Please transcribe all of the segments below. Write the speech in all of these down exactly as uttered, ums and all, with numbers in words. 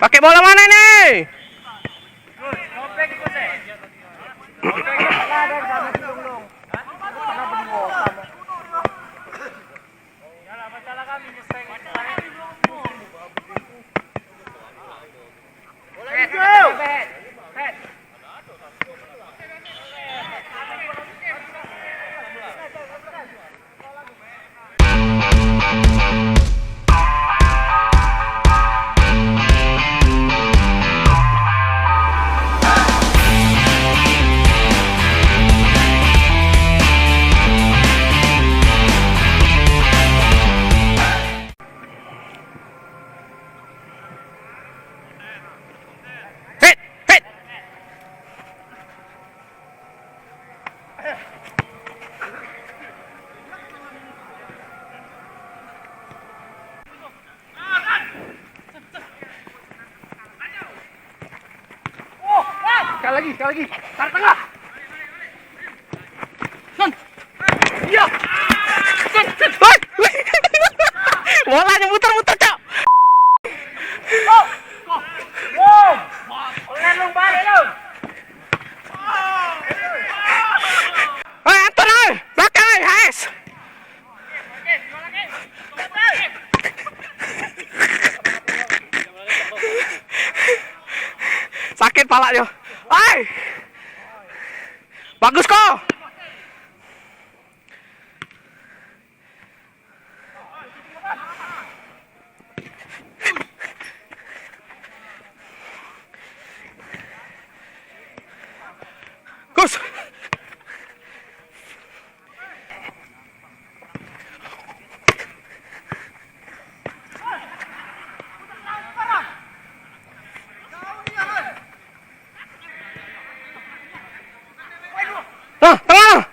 Pakai bola mana ni? Hit! Hit! Sekali lagi, sekali lagi. Tarik tengah. Son. Iya. Son, son. Woi, woi. Bolanya muter-muter, Cok. Go. Go. Go. Oleh lu balik lu. Hei, Anton, hei. Belakang, hei, H S. Sakit palaknyo. Ai. Bagus, Ko. Gus. Nah, tengah.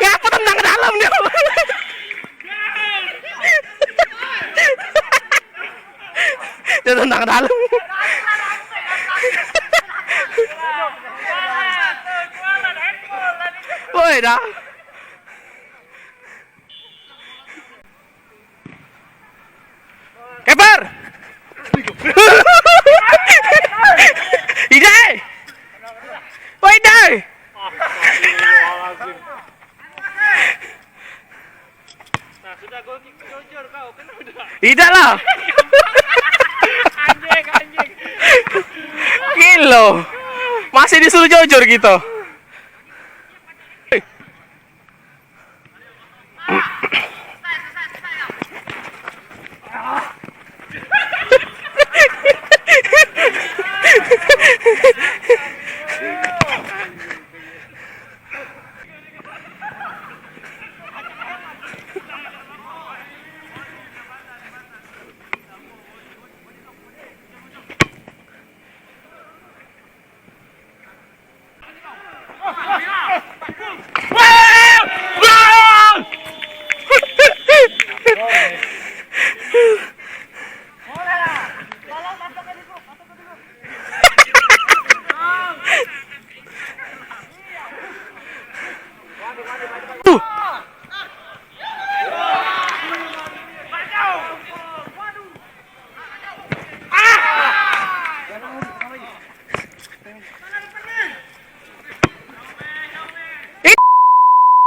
Ngapa tendang ke dalam dia? Dia tendang ke dalam. Woi, dah. Keeper. Idai. Woi, Idai. Nah, sudah gol kick jujur kau, kena udah. Idak lah. Anjing, anjing. Gilo. Masih disuruh jujur gitu.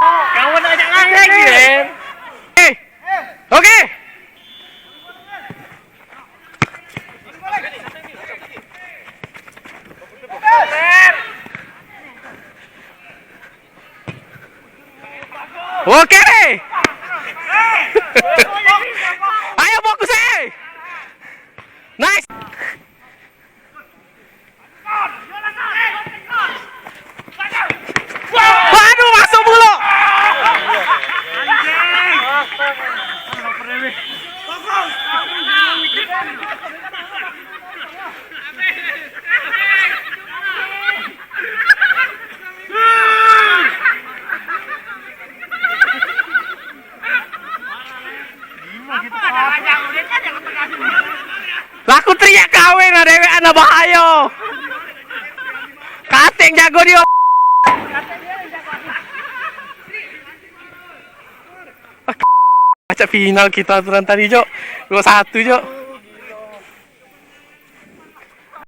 Kawan ajak ngantek, Ren. Eh, oke. Oke. Ayo fokus, eh. Nice. Waduh, masuk pula. Lah, aku teriak kawin lah, dewekan lah, bahayo. Katik jago dio. Final kita aturan tadi, Cok. Dua satu, Cok.